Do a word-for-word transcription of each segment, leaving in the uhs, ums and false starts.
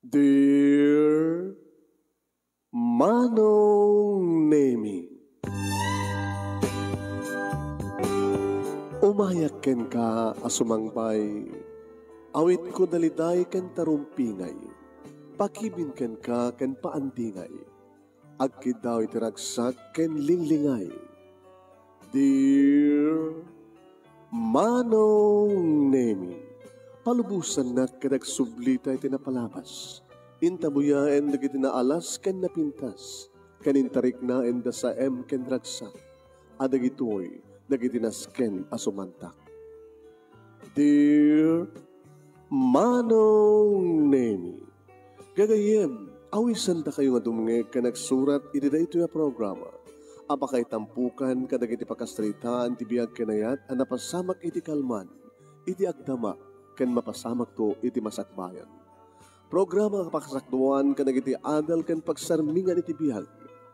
Dear Manong Nemi, umayak kenka a sumangbay, awitko daliday ken tarumpingay, pakibin kenka ken paandingay, agkiddaw iti ragsak ken linglingay. Dear Manong Nemi, palubosannak ket agsublita iti napalabas. Intabuyaen dagiti naalas ken napintas, ken intariknaenda saem ken ragsak, a dagitoy dagiti nasken a sumantak. Dear Manong Nemi, gagayyem, awisendakayo nga dumngeg ken agsurat iti daytoy a programa a pakaitampukan kadagiti pakasaritaan ti biag ken ayat a napasamak iti kalman, iti agdama, ken mapasamakto iti masakbayan. Programa a pakasakduan kadagiti adal ken pagsarmingan iti biag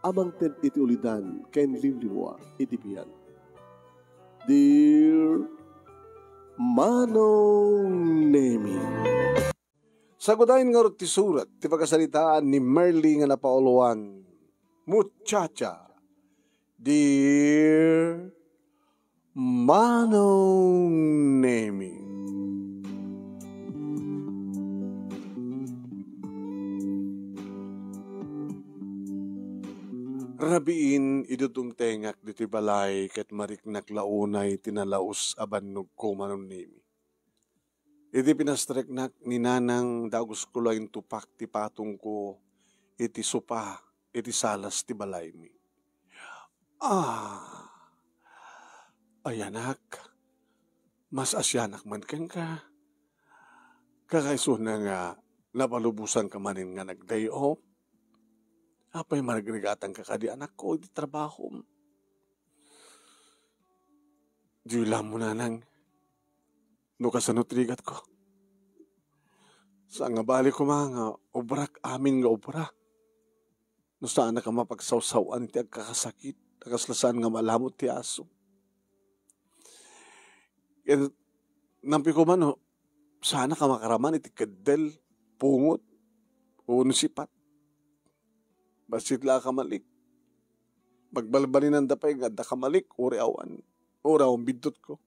a mangted iti ulidan ken liwliwa iti biag. Dear Manong Nemi. Sagudayen ngarud ti surat ti pakasaritaan ni Merly nga napauluan, Muchacha. Dear Manong Nemi. Rabiin, idi dumtengak ditoy balay ket mariknak la unay ti nalaus a bannogko, Manong Nemi. Idi pinastreknak ni Nanang, dagusko la intupak ti patongko iti sopa iti salas ti balaymi. Ah! Ay, anak, mas asianak man kenka. Kakaisuna nga napalubosanka manen nga nag-day off. Apay, marigrigatanka kadi, anakko, iti trabahom? Di la mo, Nanang, no kasano ti rigatko. Saan nga bali koma nga obrak amin nga obra. No saanak a mapagsawsaw-an iti agkakasakit, a kasla saan nga malamut ti aso. Ket nampi koma no saanak a makaraman iti keddel, pungot, wenno sipat. Bassit la a kamalik. Magbalbalinanda pay nga adda kamalik, uray awan, uray awan biddutko.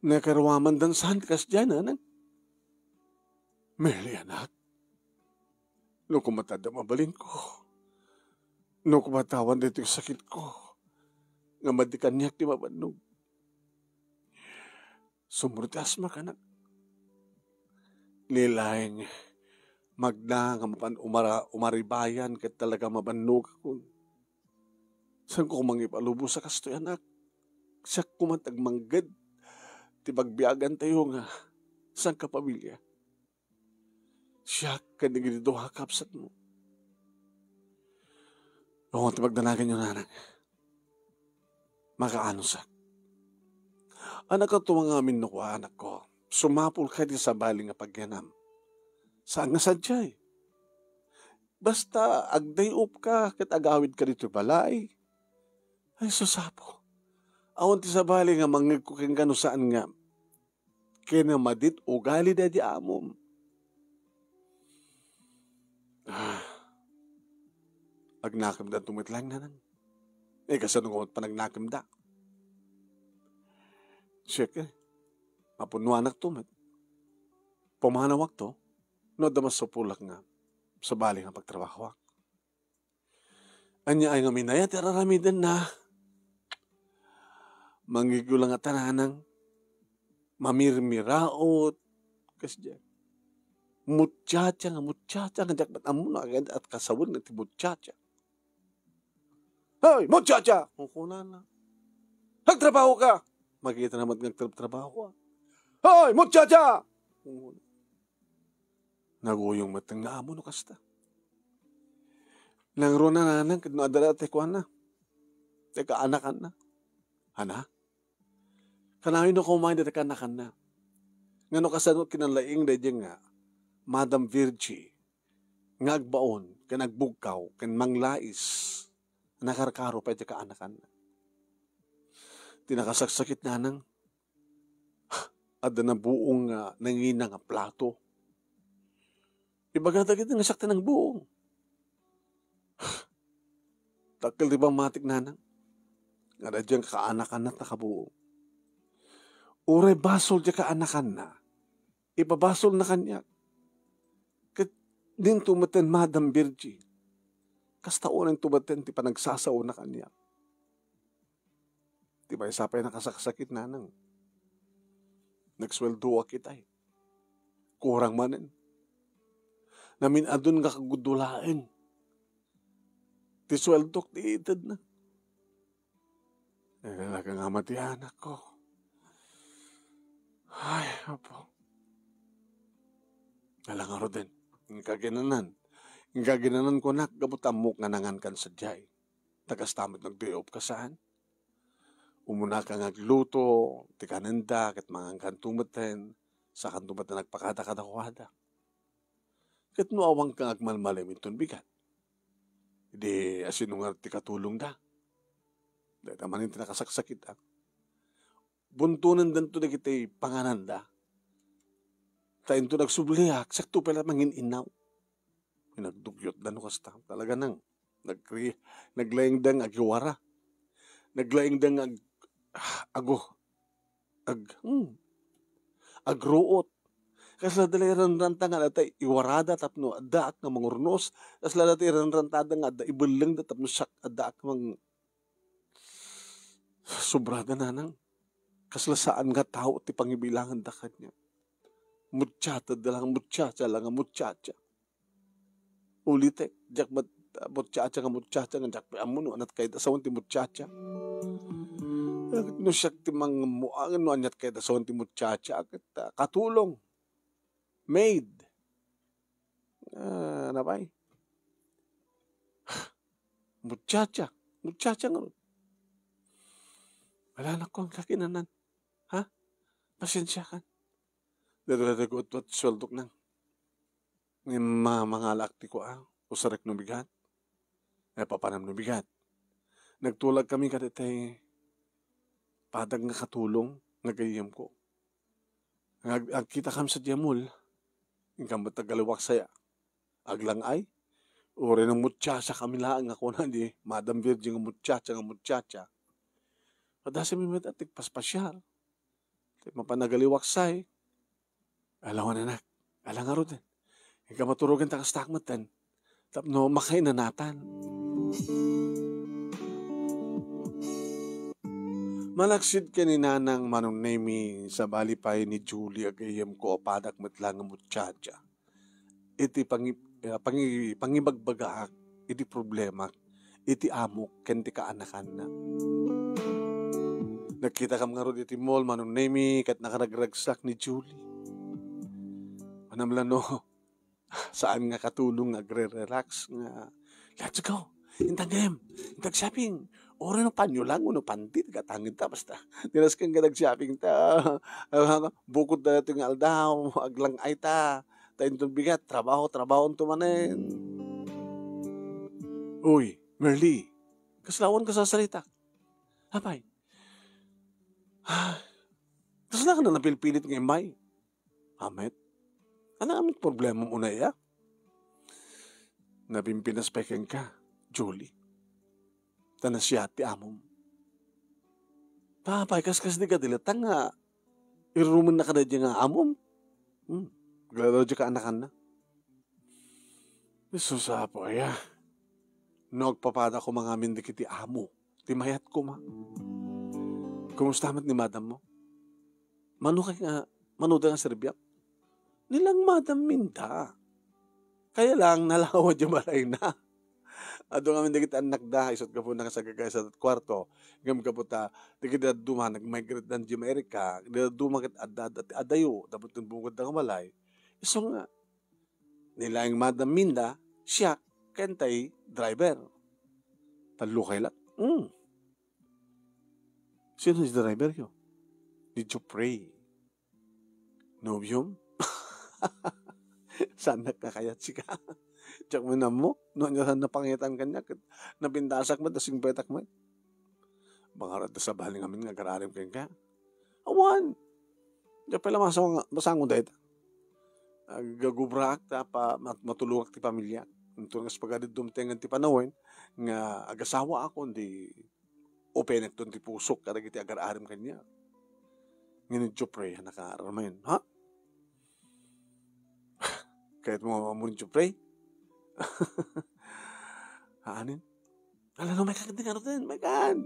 Nakaruamandan saan ti kasdiay, Nanang. Merly, anak, no koma ta adda mabalinko, no koma ta awan daytoy sakitko, nga madi kaniak ti mabannog. Sumro ti asmak, anak. Ni laeng, magna nga mapan umara-, umaribayan ket talaga mabannogakon. Saanko koma nga ipalubos a kastoy, anak. Siak koma ti agmangged ti pagbiagantayo nga sangkapamilya. Siak ken dagiti dua a kabsatmo. Awan ti pagdanaganyo, Nanang. Makaanusek. Anak, ato nga amin no kua, anakko. Sumapulka iti sabali nga pagyanam. Saan nga sadiay? Basta agday-opka ket agawidka ditoy balay. Ay, sus, Apo. Awan ti sabali nga mangngegko kenka no saan nga kinamadit ugali daydi amom. Ah, agnakemda met laeng, Nanang. Eh, kasano nga met panagnakemda? Siak, eh, mapunnoanakto met. Pumanawakto, no adda masapulak nga sabali nga pagtrabahoak. Ania ay ngamin aya ti ar-aramidenna? Mangngegyo la ngata, Nanang. Mamirmiraot. Kasdiay. Muchacha nga muchacha nga diak met ammo no ag-, at kasawen nga ti muchacha. "Hoy, muchacha!" kunkunana. "Agtrabahoka!" Makitana met nga agtrabtrabahoak. "Hoy, muchacha!" kunkunana. Naguyong met nga ammo no kasta. Nangruna, Nanang, ket no adda dayta ti kuana, ti kaanakanna. Ana? Kanayon no kumain dayta kaanakanna. Nga no kasano kinalaing daydi nga Madam Virgie nga agbaon ken agbugkaw ken manglais, nakarkaro pay ti kaanakanna. Ti nakasaksakit, Nanang, adda nabuong nga nangina nga plato. Ibagada ketdi nga siak ti nangbuong. Dakkel ti pammatik, nanang, nga daydiay nga kaanakanna ti nakabuong. Uray basol diay kaanakanna, ipabasolna kaniak. Ket dinto metten, Madam Virgie, kasta unay metten ti panagsasaona kaniak. Ti maysa pay nakasaksakit, nanang, nagsueldoak itay. Kurang manen. Namin-adun nga kagudulaen ti sueldok ti itedna. Naglalaka nga mati anakko. Ay, Apo. Ala ngaruden, inka kinanan. Inka kinanan kunak, gapu ta ammok nga nangankan sadiay. Ta kasta met nag-day off ka saan? Umunaka nga agluto ti kanenda ket mangankanto metten, sakanto metten agpakada kadakuada. Ket no awanka nga agmalmalem inton bigat, idi asino nga ti katulongda? Dayta manen ti nakasaksakit, a. Buntonendanto dagiti pangananda. Ta inton agsubliak, siakto pay la mangin-innaw. Nagdugyotda no kasta. Talaga nang nagkri-, naglaingda nga agiwara. Naglaingda nga ag-, ago, ag-, hmm, agruot. Kasla da la iranranta nga adda iwarada tapno addaak nga mangurnos. Kasla da ti iranrantada nga adda ibellengda tapno siak addaak mang-, sobrada, nanang. Kasla saan nga tao ti pangibilanganda kaniak. Muchacha da lang, muchacha lang, muchacha. Ulitek, diak met, ah, muchacha nga muchacha nga diak pay ammo no aniat kayat a sawen ti muchacha. Ket no siak ti mangmuangen no aniat kayat a sawen ti muchacha, ket, ah, katulong. Maid. Ah, napay? Muchacha. Muchacha nga. Ala, nako, inka kinanan. Ha? Pasensiakan. Dagdagdagutwat sueldok nang. Ngem ma-, mangalaak ti kua, usarek no bigat. Ay, papanam no bigat. Nagtulagkami kadaytay padak nga katulong nga gayyemko. Nga ag-, agkitakam sadiay a mall, inka met agaliwaksay a aglang-ay. Uray no muchacha kami laeng nga kuna ni Madam Virgie nga muchacha, nga muchacha. Padasem met a ti agpaspasiar. Ti mapan agaliwaksay. Ala wen, anak. Ala ngaruden. Inka maturogen ta kastaak metten. Tapno makainanatan. Malaksid ken ni Nanang Manong Nemi, sabali pay ni Julie a gayyemko a padak met laeng nga muchacha. Iti pangi-, ah, pangi-, pangibagbagaak iti problemak iti amok ken ti kaanakanna. Nagkitakam ngarud iti mall, Manong Nemi, ket nakaragragsak ni Julie. Manamla no, saan nga katulong nga agre-relax nga, "Let's go! Intagem! Intag shopping! Uray no panyo lang, no panti, gatangin ta, basta." Tinasken nga nag-shopping ta. Bukod na ito nga aldaw, aglang-ay ta. Ta inton bigat, trabaho, trabaho to manen. Uy, Merly, kasla awan kasasarita. Apay, kasla ka na napilpilit nga immay? Amet? Ano amet problema mo na iya? Napimpinas pay kenka, Julie. Ta nasiat ti amom. Apay, kaskas di ka dilatang nga irurumen na kadaydi nga amom? Hmm. Aglalaw di ka anakan na. Jesus, Apo, aya. No agpapada koma ngamin dagiti amo, ti mayat koma. Kumusta met ni madam mo? Mano kay nga, mano da nga serbiak? Ni lang madam minda. Kaya lang, nalawa di balayna. Adu ngamin dagiti annakda, isut gapuna nga sagagaysa ti kuarto. Ngem gapu ta, dagiti dadduma, nag-migrate dan di Amerika, dagiti dadduma ket adda, adda, adayo, tapno timbungod da nga balay. Isu nga, ni laeng madam minda, siak, ken tay driver. Tallo kay la. Hmm. Sino ti driver yo? Ni Jopray. Nobiom? Saan nakakayat sika? Diak man ammo, no ania saan napangitan kaniak, ket napintasak met, nasingpetak met. Bangarad ta sabali ngamin nga agrarim kenka. Awan! Diak pay la masango, masango dayta. Agagubraak ta pa-, mat-, matulongak ti pamiliak. Inton nga pagadi dumtengen ti panawen nga agasawaakon, di openekton ti pusok kadagiti agar-arim kaniak. Ngem ni Jopre, a nakaaramayon, ha? Kayatmo nga ammon ni Jopre? Haanen? Ala, no, maikan ti ngaruden, maikan.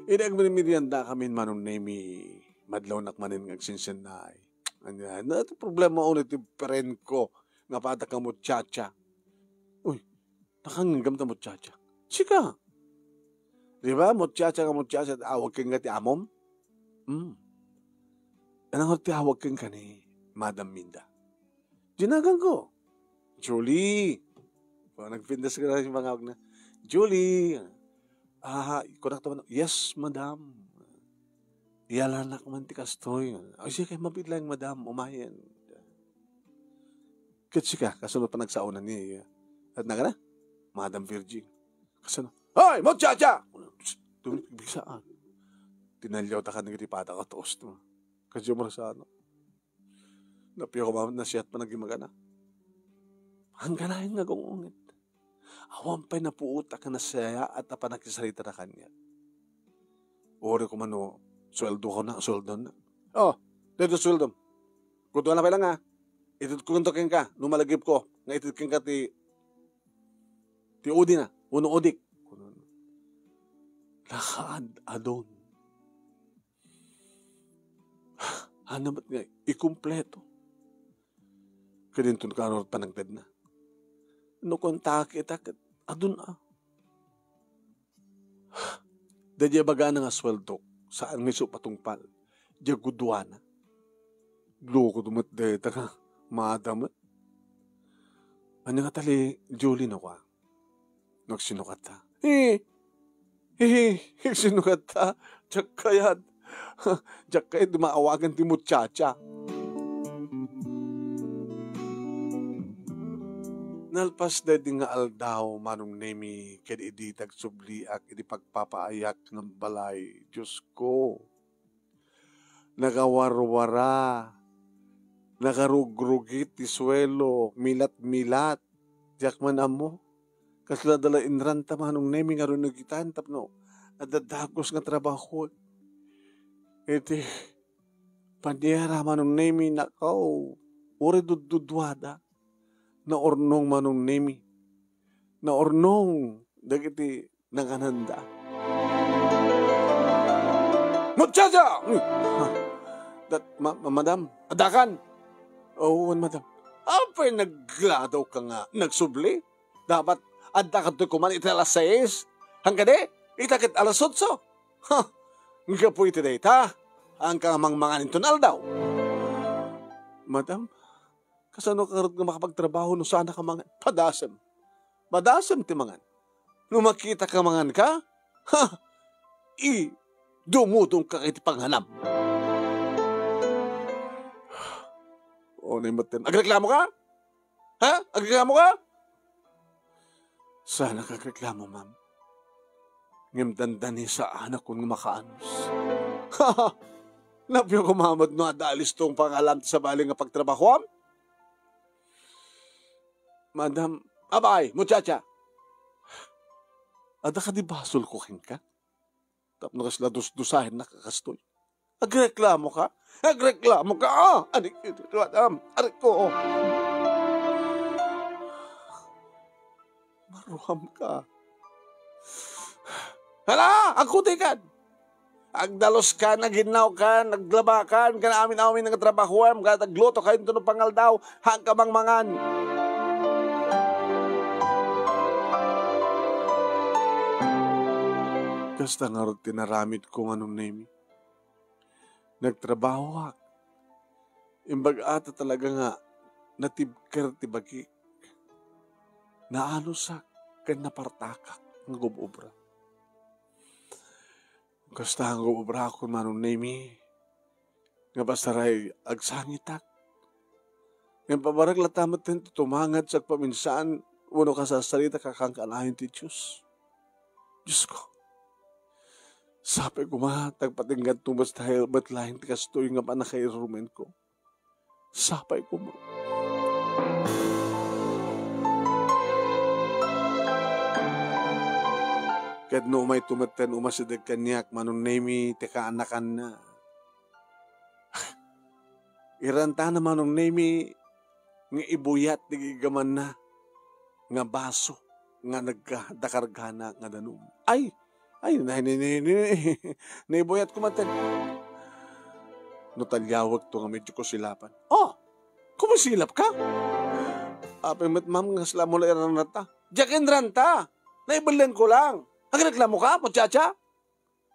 Idi agmirmirianda kami ni Manong Nemi, madlawnak manen nga agsinsennay. Ania, na, iti problema unay ti friend ko nga pada ka muchacha. Uy, nakanggam ta muchacha. Sika. Di ba, muchacha nga muchacha, awag kenka ti amom? Hmm. Anang ti awag kenka ni Madam Minda? Dinagan ko. Julie. O, nagpintas ka na yung mga awag na, "Julie." Ah, kunak naman, "Yes, madam." Iyalanak man ti kastoy. "Ay, sige, mabiit lang, madam. Umayen." Ket sika, kasano pa nagsaonan ni, at nagana? Madam Virgin. Kasano? "Hoy, muchacha!" Tumigbisaan. Tinalyaw ta kan nagiti pata ka toos to. Kadyo marasano. Napio ko mamet nasiat pa naging magana. Hangganayon nga gung-ungit. Awan pay napuotak nga nasayaat a panakisaritana kaniak. Uray ko man no, sueldo ko na, sueldo na. "Oh, dito sueldo. Kuduana pay lang, ha. Itedko kenka, no malagip ko, nga itedko kenka ti, ti udi na, uno udik." Nakaad-adon. Ania met nga ikumpleto? Ket inton kaano panagtedna? No kunak ita ket adun a. Daydiay ibagana nga sueldok, saan nga isu patungpal. Diay guduana. Loko met dayta nga maada met. Ania nga tali, Julie, no kua? Nagsinukatta. He, he, he, nagsinukatta. Diak kayat. Diak kayat maawagan ti muchacha. Nalpas daydi nga aldaw, Manong Nemi, ket idi tagsubliak iti pagpapaayak nga balay, Diosko. Nakawarwara, nakarugrugit ti suelo, milat-milat. Diak man ammo. Kasla dala inranta, Manong Nemi, nga runugitan tapno adda dagus nga trabahoen. Iti paniera, Manong Nemi, nakaw, uray dudduduada. Naurnong, Manong Nemi. Naurnong dagiti nangananda. Muchacha! Uy! Ha? Dat-, ma-, ma-, madam, addakan? Oo, madam. Apay, nagladaw ka nga nagsubli? Dapat adda kadto kuman iti alas sais. Hangkadi? Ita ket alas otso. Ha! Gapu iti dayta, haanka nga mangmangan inton aldaw. Madam, kasano ka ngarud nga makapagtrabaho no saanka mangan? Padasem. Padasem ti mangan. No makitaka manganka, ha? Idumudongka iti panganam. O, naimbatan. Agreklamoka? Ha? Agreklamoka? Saanka agreklamo, ma'am. Ngem dandani saanakon nga makaanus. Napio koma met no adda alisto nga pangalam ti sabali nga pagtrabahoam? Madam, abay, muchacha. Adda kadi basolko kenka? Tapno kasla dusdusaennak a kastoy. Agreklamoka? Agreklamoka? Ah, adik, madam, adik ko. Maruamka. Hala, agkutikan. Agdaloskan, aginnawkan, aglabakan, ken amin-amin nga trabahoem, ket aglutoka inton pangaldaw, haanka mangmangan. Kasta ngarud ti naramidko, Manong Nemi. Nagtrabahoak. Imbag-a ta talaga nga natibker ti bagik. Naanusak ken napartakak nga gub-obra. Kasta nga gub-obrakon, Manong Nemi, nga basta ray agsangitak. Ngem pabarek latta met ti tumanget sa agpaminsaan wenno kasasarita kankanayon ti Dios. Diosko, sapay koma ta agpatingganto met laeng ti kastoy nga pannakairumenko. Sapay koma. Ket no umayto metten umasideg kaniak, Manong Nemi, ti kaanakanna, irantana, Manong Nemi, nga ibuyat ti gigamanna nga baso nga nagka-, dakargana nga danum. Ay! Ay, nay, nay, nay, nay, naibuyat ko man ten. No taliawek to nga medyo kusilapan. Oh! Kumasilap ka? Apay met, ma'am, nga kasla mo la iran ranta? Diak inranta! Naibelleng ko lang! Agreklamo ka, muchacha?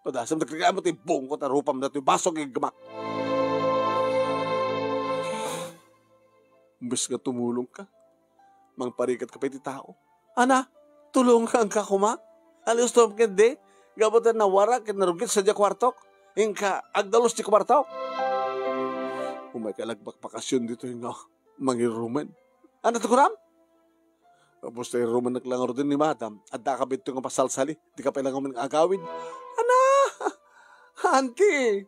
Padasam nagreklamo ti bungko ta rupam datoy baso nga iggamak. Imbes nga tumulong ka, mangparigat ka pa iti tao. Ana, tulongan ka koma. Aliwes to ketdi, gapu ta nawara ket narugit sadiay kuartok. Inka, agdalus ti kuartok. Umay ka lagbakbakasyon ditoy nga mangirumen. Ana ti kunam? Tapos ta irumennak lang ngaruden ni madam, adda ka bitto nga pasalsali, di ka pay lang umin agawid. Ana! Auntie!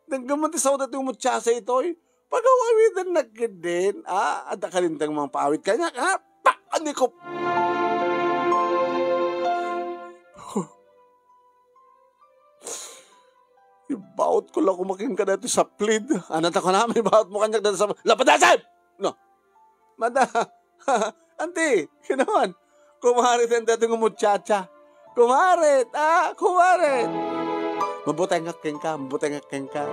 Denggen man ti sao datoy muchacha itoy. Pagaw-awidennak ketdin, ah, adda kalintang mangpaawid kaniak, ah, pak! Anikop! Ibaot ko la koma kenka daytoy saplid. Ana ta kunam, ibaot mo kaniak daytoy saplid. Lapad dasem! No. Mada, Auntie, kinawan. Kumarit daytoy nga muchacha. Kumarit, ah, kumarit. Mabutengak kenka, mabutengak kenka.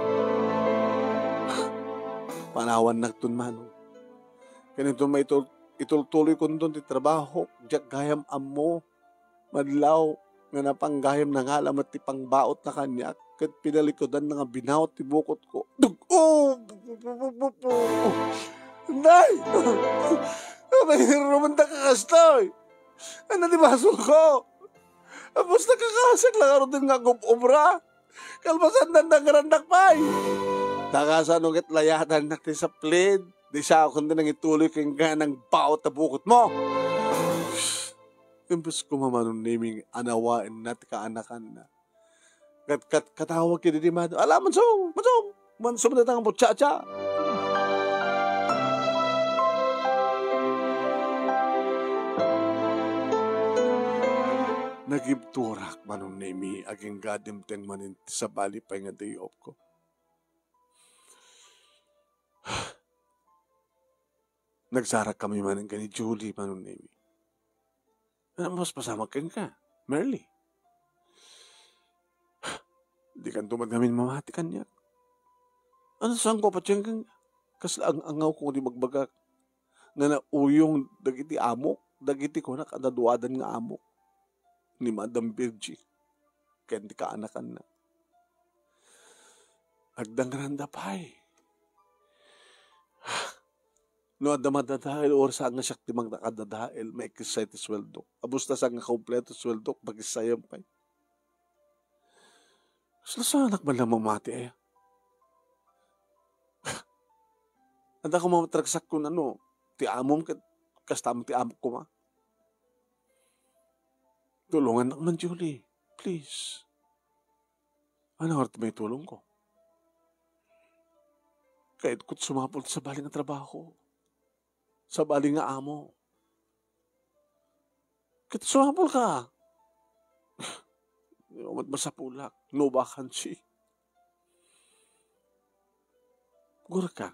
Panawannak ton, Manong. Ken inton maitul-, itultuloy konton ti trabaho, diak gayam ammo. Madlaw nga napanggayam, nangala met ti pangbaotna kaniak, ket pinalikudanna nga binaot ti bukotko. Dug-, oh! Nay! Apay, rumanda ka kastoy? Ania ti basongko? Tapos nakakasek lang ngaruden nga agub-ubra. Kalpasan, dandangarannak pay. Ta kasano ket layatannak ti saplid? Di sao kunam ti nangituloy kenka nangbaot a bukotmo. Imbes koma, Manong Nemi, nga anawaenna ti kaanakanna, kat-, kat-, katawag ketdi ni Madam. Ala, Mansong! Mansong! Mansong, dayta nga muchacha! Nagibturak, Manong Nemi, agingga dimteng manen ti sabali pay nga day off ko. Nagsarak kami manen ken ni Julie, Manong Nemi. Ano, mas pasamak kenka, Merly? Dikanto met ngamin mamati kaniak. Ano, saanko a patien kenka? Kasla ang-angawko nga di magbagak nga nauyong dagiti amok, dagiti kunak a naduadan nga amok ni Madam Virgie ken ti kaanakanna. Agdangranda pay. No adda madadael, or saan nga siak ti mangdakadadael, maikessay ti sueldok. Abus ta saan nga kompleto ti sueldok, makissayan pay. Kasla saanak man lang mamati, aya? Adda koma matragsak kun ano, ti amom ket kasta met ti amok koma. Tulongannak man, Julie. Please. Ano nga ti maitulongko? Kayatko ti sumapul ti sabali nga trabaho. Sabali nga amo. Ket sumapulka. Di met masapulak. No vacancy. Gurka.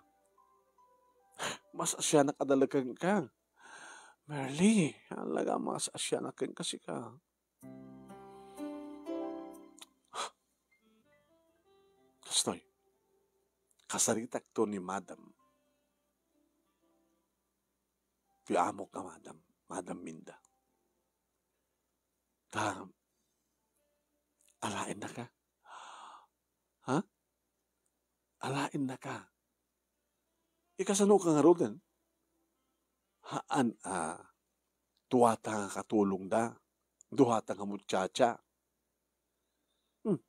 Mas asianak a dalagka. Merly, talaga mas asianak kenka sika. Kastoy, kasaritakto ni Madam. Ti amok nga Madam, Madam Minda. Ta, alaennaka? Ha? Alaennaka? Ikasano ka ngaruden? Haan a duata nga katulongda, duata nga muchacha. Hmm.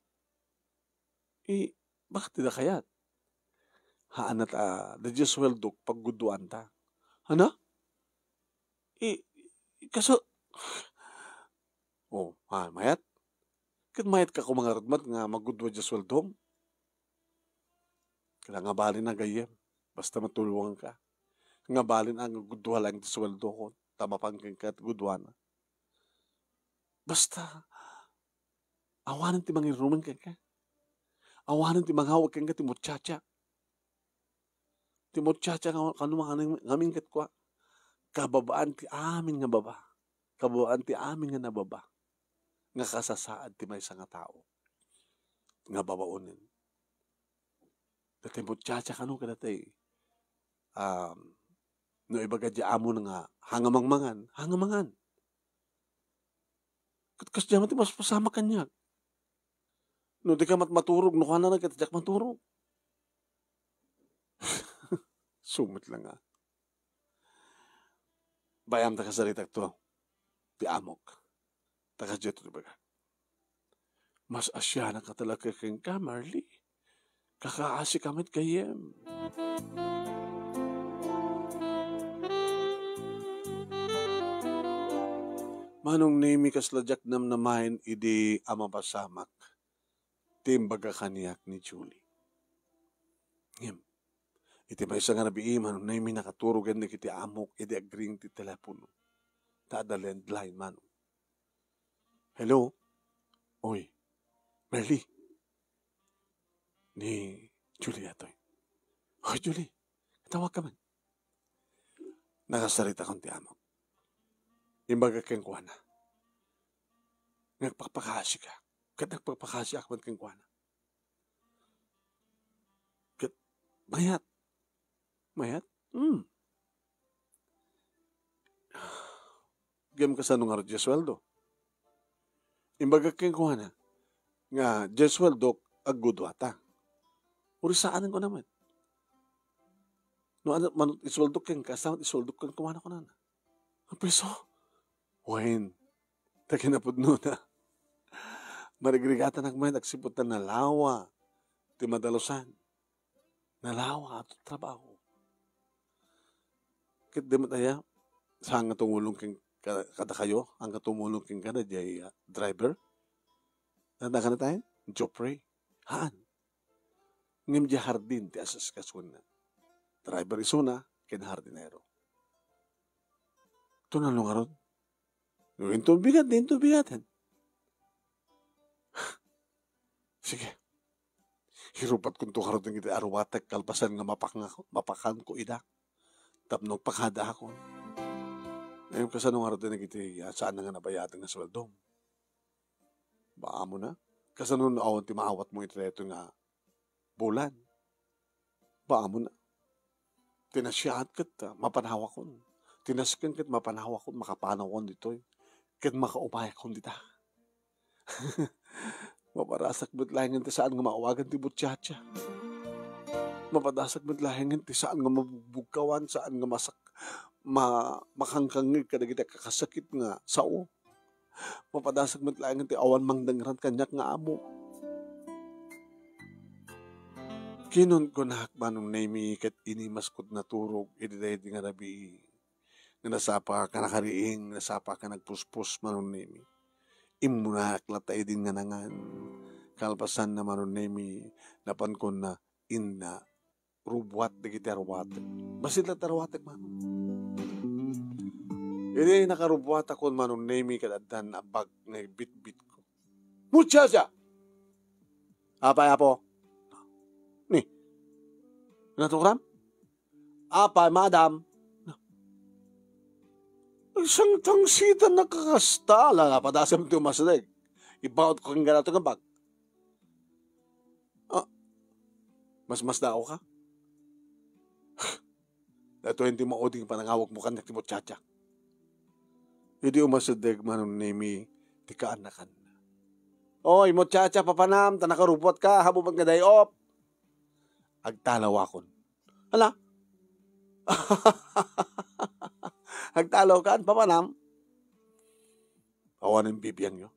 I, bakit ti da kayat? Haan a ta, da diay sueldok pagguduanta. Ano? I, kaso, oh, ha, mayat? Ket mayat ka koma ngarud met nga maggudua diay sueldom? Kailangan nga balin a gayyem. Basta matulonganka. Nga balin a nga gudua laeng ti suweldokon, ta mapan kenka ti guduana. Basta, awanen ti mangirumen kenka. Awanen ti mangawag kenka ti muchacha. Ti muchacha nga, kano ngamin, ngamin ket kua, kababaan ti amin nga baba. Kababaan ti amin nga nababa. Nga kasasaad ti maysa nga tao. Nga babaonen. Dati muchacha kano kadati, um, no ibaga di amo na nga, hangamangmangan, hangamangan. Ket kasdiay met ti mapasamak kaniak. No di ka met maturog, no kuana na ket diak maturog. Sumit lang, ah. Bay-am ta kasaritak to, ti amok. Ta kasdiay to ti bagak. Mas asianak ka talaga kenka, Marley. Kakaasi ka met gayyem. Manong Nemi, kasla diak namnamaen idi a mapasamak ti imbaga kaniak ni Julie. Ngem, iti maysa nga rabii, Manong Nemi, nakaturogen dagiti amok idi agring ti telepono. Ta adda landline, Manong. Hello? Oy, Marley. Ni Julie daytoy. Oy, Julie, tawag ka man. Nakasaritakon ti amok. Imbaga kenkuana nga agpakpakaasi ka. Ket agpakpakaasi ak met kenkuana. Ket mayat. Mayat? Hmm. Ngem kasano ngarud diay sueldo? Imbaga kenkuana nga diay sueldok, agguduata. Uri saan, kuna met. No ania man isueldok kenka, saan isueldok kenkuana, kunana. Ang piso? Wen, ta kinapudnona. Marigrigatanak met agsipud ta nalawa ti madalusan. Nalawa ti trabaho. Ket di met aya, saan nga tumulong ken ka-, kadakayo, saan nga tumulong kenka daydiay, ah, driver? Ania ti kanna tayo? Jopre. Haan. Ngem diay hardin ti asaskasuenna. Driver isuna ken hardinero. Ito nano ngarud? No inton bigat, di inton bigaten. Sige. Hirupatkonto ngarud dagiti aruatek kalpasan nga mapakang-, mapakanko ida. Tapno agpakadaakon. Ngem kasano ngarud dagiti, ah, saan nga nabayadan nga sueldom? Ba, amo na? Kasano no awan ti maawatmo iti daytoy nga bulan? Ba, amo na? Ti nasiaat ket, ah, mapanawakon. Ti nasken ket mapanawakon, makapanawakon ditoy. Ket makaumayakon dita. Mapadasak met laengen ti saan nga maawagan ti butsiatsia. Mapadasak met laengen ti saan nga mabugbugkawan, saan nga masak-, ma-, makangkangngeg kadagiti kakasakit nga sao. Mapadasak met laengen ti awan mangdengran kaniak nga amo. Kinunkunak, Manong Nemi, ket inimaskot naturog idi daydi nga rabii. Nga nasapa ka nakariing, nasapa ka nagpuspos, Manong Nemi. Immunak latta idin nga nangan. Kalpasanna, Manong Nemi, napankon na inna rubuat dagiti aruatek. Bassit latta aruatek, Manong. Idi nakarubuatakon, Manong Nemi, ket addan a bag nga ibitbitko. Muchacha! Apay, apo? Ni? Natugram? Apay, madam? Nagsangtangsitan na kakasta. Ala, napadasem ti umasdeg. Ibautko kenka daytoy nga bag. Ah, masmasdaaw ka? Daytoy ti maudi nga panangawagmo kaniak ti muchacha. Idi umasdeg, Manong Nemi, ti kaannakanna. Oy, muchacha, papanam, ta nakarubuat ka, habu met nga day off. Agtalawakon. Hala? Agtalaw kan, papanam? Awanen bibiangyo.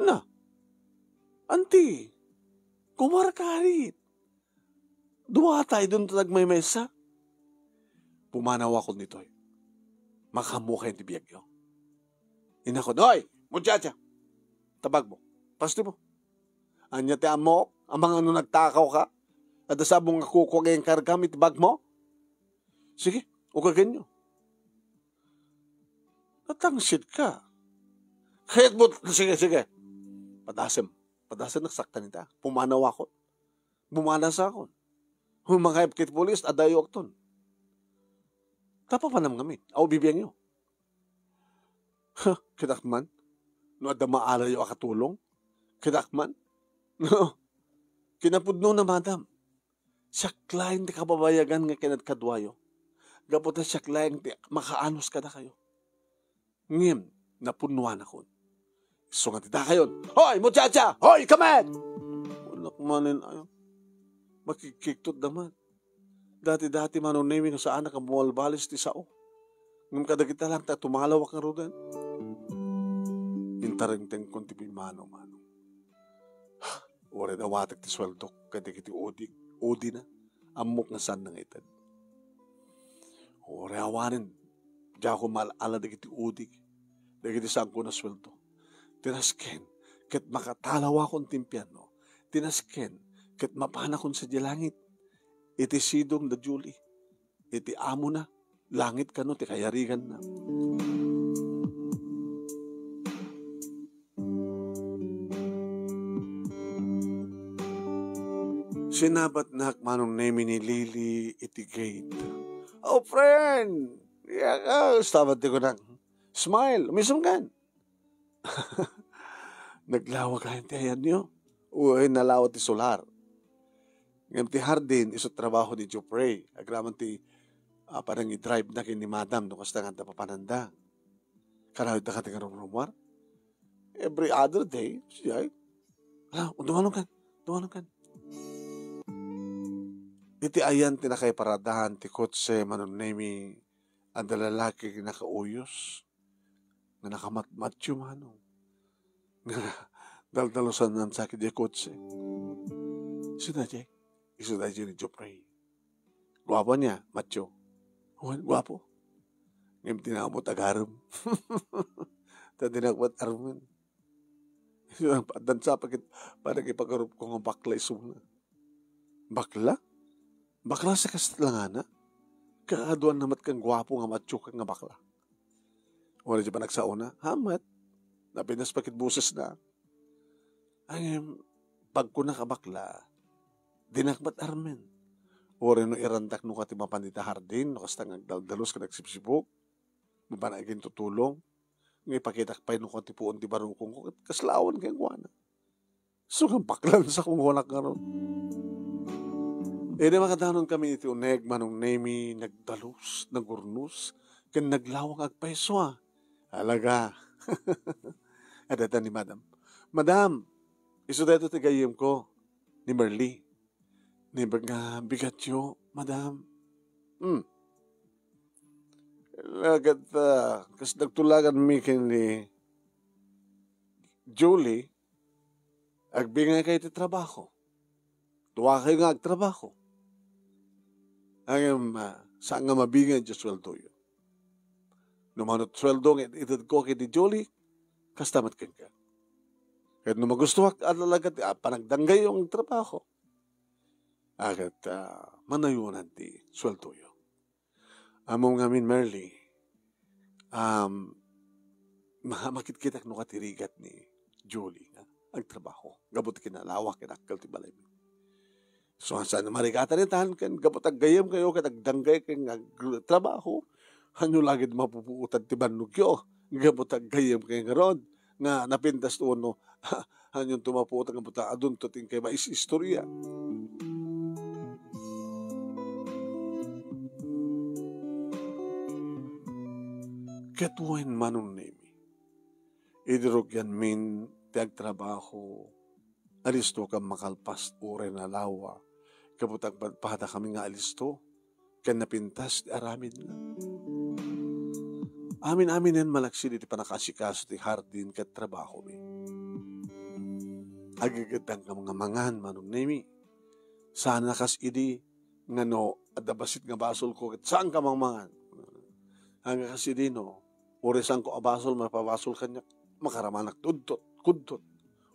Na, anti, kumarkarit. Duata idun ta nagmaymaysa. Pumanawakon ditoy. Makaammokayo ti biagyo. Inakon, "Hoy, muchacha! Tabagmo. Pastimo. Ania ti ammok? Amangan no nagtakaw ka? Adda sabong nga kuko nga inkargam iti bagmo? Sige, ukagenyo. Natangsit ka. Kayat mo, sige, sige. Padasem. Padasem, nagsaktan ita. Pumanawakon. Bumanasakon. Humangayap ket pulis, adayokton. Tapapanam ngamin. Aw, bibiangyo. Ha, kitak man. No adda maalayo a katulong. Kitak man. No. Kinapudno na, madam. Siak laeng ti kababayagan nga kinadkaduayo. Gapu ta siak laeng ti makaanus kadakayo. Ngem, napunnuanakon. Isu nga ti dakayon, "Hoy, muchacha! Hoy, kamet!" Kunak manen ayo. Makigkigtot da man. Dati-dati, Manong Nemi, no saanak a bumalbalis ti sao. Ngem kadagita lang ta tumalawak ngaruden. Intarengtengkon ti pimmano, Manong. Uray awatek ti sueldok kadagiti udig, udina, ammok nga saan nga ited. Uray awanen, diakon maal-ala dagiti udig, dagiti saanko a sueldo. Ti nasken, ket makatalawakon ti impianno. Ti nasken, ket mapanakon sadiay langit. Iti sidong da Julie. Iti amona, langit kano ti kayariganna. Sinabatnak, Manong Nemi, ni Lily iti gate. "Oh, friend! Yaka!" Sabat ti kunak. "Smile! Umisem kan!" Naglawa kayan ti ayanyo? Uy, nalawa ti solar. Ngem ti hardin, isu trabaho ni Geoffrey. Agraman ti, ah, panangidrive na ken ni Madam no kasta nga adda papananda. Kanayon ta kati nga rumrumuar? Every other day, siya, "Hala, dumalong kan, dumalong kan." Iti ayan ti nakaiparadahan ti kotse, Manong Nemi, adda lalaki nga nakauyos, nga nakamatmatyo, Manong. Nga daldalusan man sa kidi kotse. Sino daydiay? Isu daydiay ni Geoffrey. Guapo niya, matyo. Wen, guapo. Ngem di na met agarem. Ta di na met armen. Isu ang dansa pagit, para ipagarup ko nga bakla isuna. Bakla? Bakla sa kasta langana? Kaaduan na met kang guapo nga matyo ken nga bakla. Wala di panagsaona. Hamat. Napinas pa kit boses na. Ay, pagkuna ka bakla, dinak met armen. Uray no irandak no kati mapan ita hardin, no kasta nga agdaldalos ken agsipsipog, mapan agintutulong, nga ipakitak pay no kati puon ti barukong ko, ket kasla awan kenkuana. Sugan paklan sa kung kunak ngarud. Idi makadanon kami iti uneg, Manong Nemi, nagdalus, nagurnos, ken naglawang agpayso a. Alaga. Adda ni Madam. "Madam, isu dayto ti gayyemko, ni Merly." "Naimbag nga bigatyo, Madam." "Hmm. Lagat, ah, kas nagtulaganmi ken ni Julie, agbingay kayo ti trabaho. Duakayo nga agtrabaho. Ngem, ah, saan nga mabingay ti sueldoyo. No mano ti sueldo nga itedko ken ni Julie, kasta met kenka. Ket no magustuak a talaga ti, ah, panagdanggayo nga agtrabaho, a ket, ah, manayonan ti sueldoyo." Ammom ngamin, Merly, um, ma-, makitkitak no kati rigat ni Julie nga agtrabaho. Gapu ti kinalawa ken dakkel ti balaymi. So, saan a marigatan itan, ken gapu ta aggayem kayo ket agdanggay ken agtrabaho, hanyo lagid mapupuotan ti bannogyo. Gapu ta aggayem kayo ngarud, nga napintas ti uno, hanyon tumaputan nga buta adunto ti inkay maisistorya. Ket wen, Manong Nemi, idi rugianmin ti agtrabaho, alisto kan makalpas uray nalawa, gapu ta agpadpadakami nga alisto, ken napintas ti aramidna. Amin-aminen malaksid iti panakaasikaso ti hardin ket trabahomi. Agigeddanka nga mangan, Manong Nemi. Saan a kas idi nga no adda bassit nga basolko ket saanka mangmangan. Haan nga kas idi no, uray saanko a basol, mapabasol kaniak, makaramanak ti udtot, kudtot,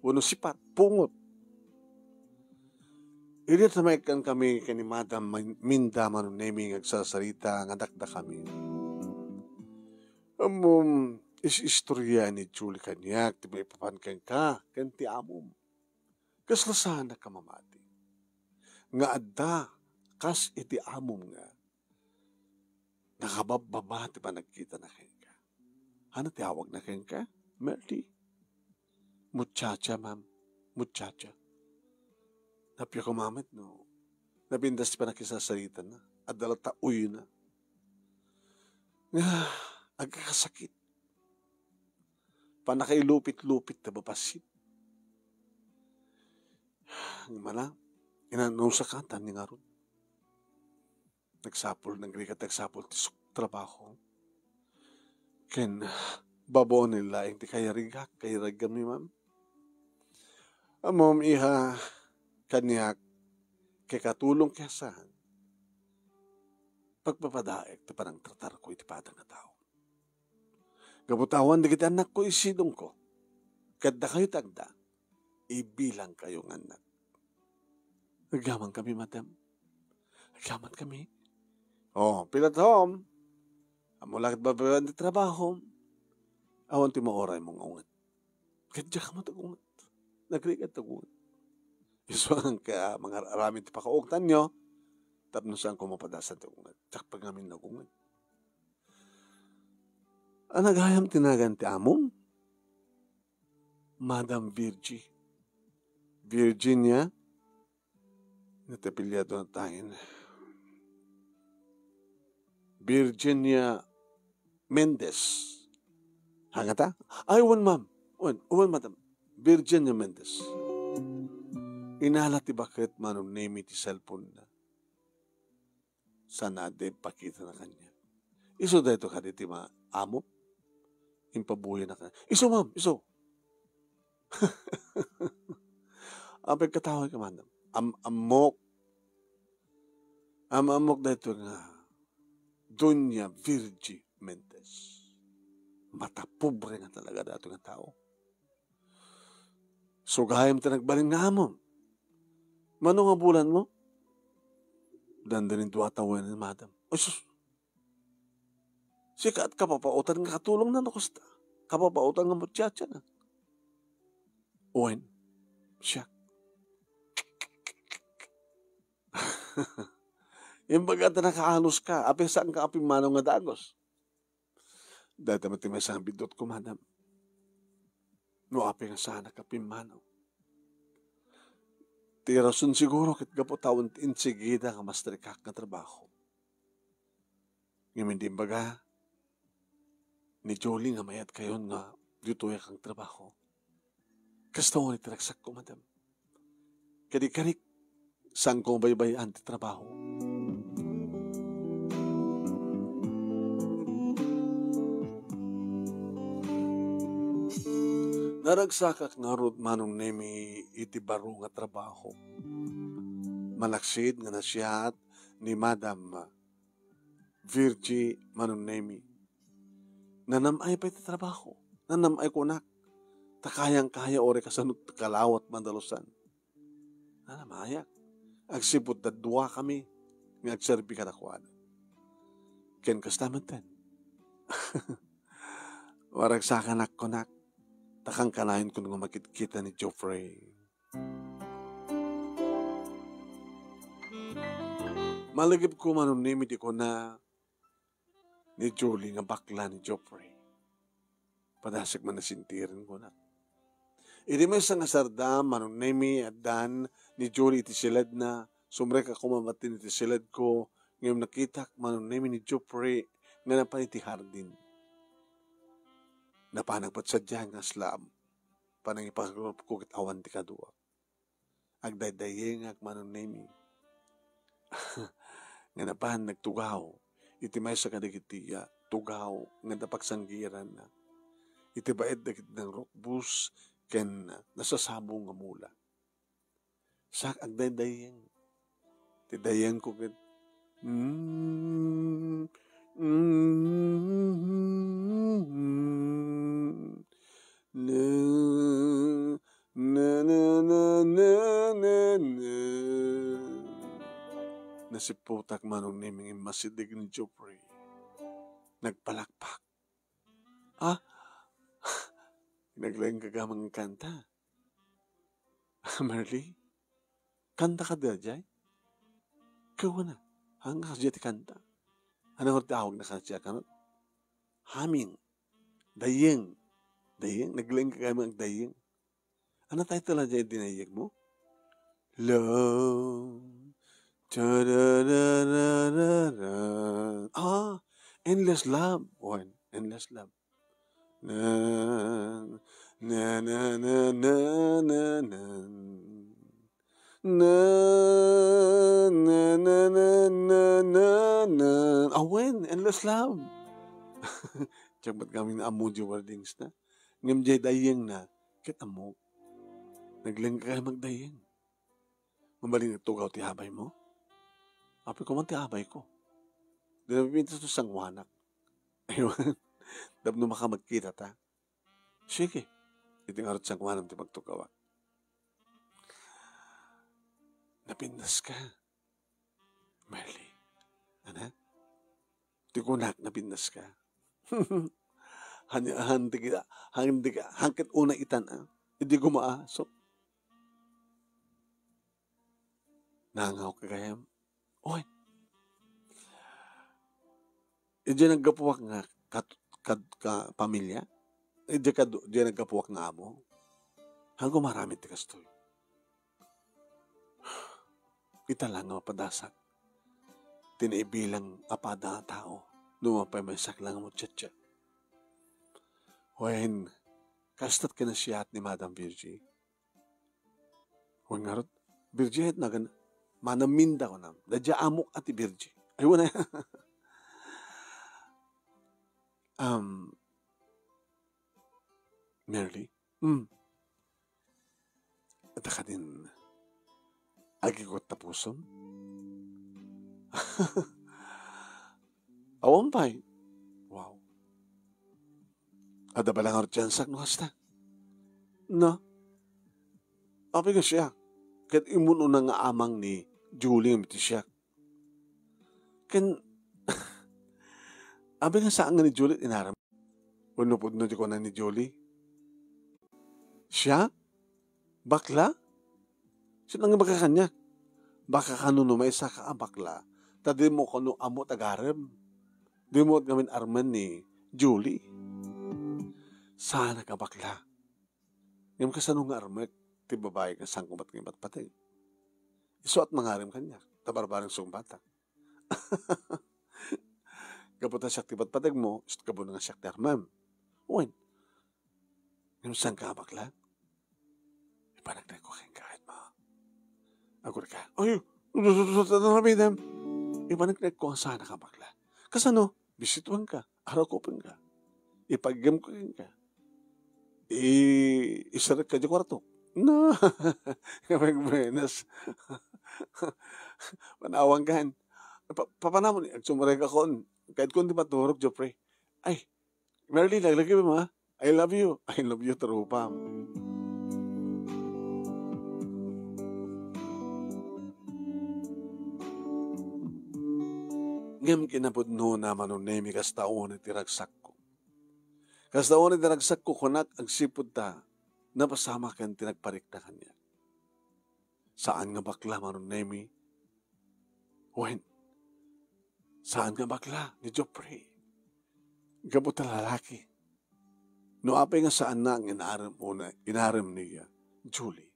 wenno sipat, pungot. Idi namaikkan kami ken ni Madam Min-, Minda Manong Nemi nga agsasarita nga dakdakami. Ammom, is-istorya ni Julie kaniak ti maipapan kenka ken ti amom. Kasla saanak a mamati nga adda kas iti amom nga nakababbaba ti panagkitana kenka. Ania ti awagna kenka? Merly. Muchacha, ma'am. Muchacha. Nappiak a mamati no napintas ti pannakakisasaritana. Adda latta uyna. Nga, agkakasakit. Pannakailupit-lupit ta babassit. Ngem ala, inanusaka, tan ni ngarud. Nagsapul, nagrigat, nagsapul ti suk-, trabaho. Ken, babaen laeng ti kayarigak, kayarigami, ma'am. Ammom, iha, kaniak, kay katulong kayat saan, pagpapadaek ti panangtratarko iti padana nga tao. Gapu ta awan dagiti annakko isidongko, ket dakayo ti agda, ibilangkayo nga annak. Agyamankami, madam. Agyamankami. Oh, pila tom? Ammom la ket babaean ti trabahom. Awan ti mauraymo nga unget. Ket diak met agunget. Nagrigat agunget. Isuangan ka mangar-aramid ti pakaugtanyo, tapno saanko mapadasan ti agunget. Diak pay ngamin nagunget. Ania gayam ti nagan ti amom? Madam Virgie. Virginia? Ania ti apelyido na tayen? Virginia Mendez. Ania ngata? Ay, wen, ma'am. Wen, wen, madam. Virginia Mendez. Inala ti baket Manong Nemi ti cellphone-na. Saan a di ipakitana kaniak. Isu daytoy kadi ti ma-, amo? Impabuyanak. Isu, ma'am, isu. Apay, katawa ka, madam. Am-, ammok. Am-, ammok daytoy nga Doña Virgie Mendez. Matapobre nga talaga daytoy nga tao. Sugayam ti nagbalin nga amom. Mano nga bulanmo? Dandani dua tawen, madam. Ay, sus. Sika ti kapapaotan nga katulongna no kasta. Kapapaotan nga muchachana. Wen, siak. Imbaga ta nakaanuska, apay saanka a pimmanaw nga dagus. Dayta met ti maysa nga biddutko, madam. No apay nga saanak a pimmanaw. Ti rason siguro ket gapu ta awan ti insigida nga mas rikak nga trabaho. Ngem idi imbaga ni Julie nga mayatkayon nga ditoyak agtrabaho. Kasta unay ti ragsakko, madam. Kadi karik, saanko baybay-an ti trabaho. Naragsakak ngarud, Manong Nemi, iti baro nga trabaho. Malaksid nga nasiat ni Madam Virgie Manong Nemi. Nanam-ay pay ti trabaho. Nanam-ay kunak. Ta kayang-kaya uray kasano ti kalawat madalusan. Nanam-ayak. Agsipud ta dua kami nga agserbi kadakuada. Ken kasta metten. Maragsakanak kunak. Ta kankanayon kuno nga makitkita ni Geoffrey. Malagipko, Manong Nemi, ti kuna ni Julie nga bakla ni Geoffrey. Padasek man a sentiren, kunak. Idi maysa nga sardam, Manong Nemi, addan ni Julie iti siledna, sumrekak koma batin iti siledko, ngem nakitak, Manong Nemi, ni Geoffrey nga napan iti hardin. Napanak met sadiay nga asla panangipagurupko ket awan ti kaduak. Agdaydayengak, Manong Nemi, nga napan nagtugaw iti maysa kadagiti, ah, tugaw nga napagsanggiiranna iti baet dagiti nangrukbus ken nasasabong nga mula. Siak agdaydayeng. Ti dayengko ket, mm, mm, na, na, na, na, na, na. Sipputak, Manong Nemi, nga immasideg ni Jeffrey. Nagpalakpak. Ah, naglaing ka gamang kanta. Merly, kanta ka da jay? Kawana, hanga ka jay ti kanta. Ano ti awag na kanta kano? Humming. Dayeng. Dayeng, naglaing ka gamang dayeng. Ano title na jay dinayeg mo? Love. Tadadadadada. Ah, Endless Love. One, Endless Love. Na, na, na, na, na, na, na. Na, na, na, na, na, na. Awen, Endless Love. Diak met ngamin ammo di wordings na. Ngem jay dayeng na, ket ammo. Naglaing ka gamang dayeng. Mabalin nga tugaw ti abay mo? Apay ko man ti abay ko. Di napipintas to sanguanak. Aywan. Tapno makamagkita ta. Sige. Iti ngarud sanguanam ti pagtugawak. Napintas ka. Merly. Ana? Ti kunak, napintas ka. Han, han, di ka, han, di ka, han ket una itan, ah. Idi gumaa, so. Nangaw ka gayam? Oy. Idiay naggapuak nga kat-, kad-, ka pamilya? Idiay kad-, idiay naggapuak nga amo? Hanko maramid ti kastoy. Ita la nga mapadasak ti naibilang a pada a tao no mapaymaysak la nga muchacha. Wen, kasto't kinasiat ni Madam Virgie. Wen ngarud, Virgie, nagan, manaminda ko nam. Dadya amok a ti Virgie. Ay, wala. Um, Merly? Hmm. Ita kadin, agikot ta pusom? Awan pay. Wow. Adda bala nga urgensak no kasta? Na. Apay nga siak? Ket immun una nga amang ni Julie nga miti siak. Ken, apay nga saan nga ni Julie inarem? Wenno pudno ti kuna ni Julie? Siak? Bakla? Sino nga baka kaniak? Baka kano no maisaka a bakla, ta dimo kano ammo tagarem. Dimo ngamin armen ni Julie. Saan a kabakla? Ngem kasano nga armek ti babai nga sangkumat nga ipatpateg? Isuat mangarem kaniak, ta barbareng sungbatak. Gapu ta siak ti patpategmo, ket gapu nga siak ti armem. Wen, ngem saan ka a bakla? Ipaneknekko kenka, ket ma-, agurka. Ay, naramitem. Ipaneknekko a saan a kabakla. Kasano? Bisituenka, arakupenka. Ipaggem ko kenka. I-, isarek ka di kwarto. No. Buenas. Manawang kan. Pa-, papanamon, agsumrek akon. Kahit kun di maturog, Jeffrey. Ay, Merly, laglagiwem, ha? I love you. I love you, trupa. Ngem kinapudnona, Manong Nemi, kasta unay ti ragsakko. Kasta unay ti ragsakko, kunak, agsipud ta napasamaken ti nagparikna kaniak. Saan nga bakla, Manong Nemi? Wen, saan nga bakla ni Jeffrey? Gapu ta lalaki. No apay nga saanna nga inarem una, inarem ni, ah, Julie,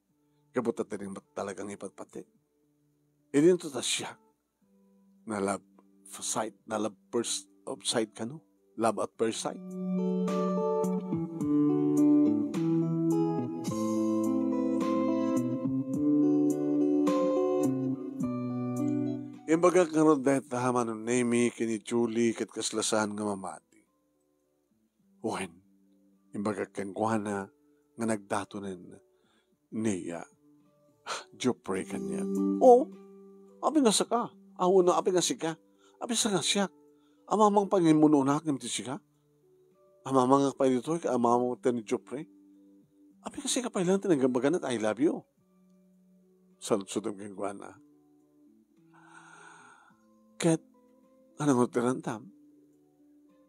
gapu ta dina met talaga nga ipatpateg. Idinto ta siak. Na love sight, na love first of sight kano? Love at first sight? Imbagak ngarud dayta, Manong Nemi, ken ni Julie ket kasla saan nga mamati. Wen, imbagak kenkuana nga nagdatonen ni, ah, Jeffrey kaniak. O, apay nga sika? Awan, apay nga sika? Apay sa nga siak? Amamang pangimunonak ngem ti sika? Amamangak pay ditoy, ket amamang ti ni Jeffrey? Apay nga sika pay lang ti nagbaganat, "I love you"? Saludsodem kenkuana. Ket, ania ngarud ti rantam?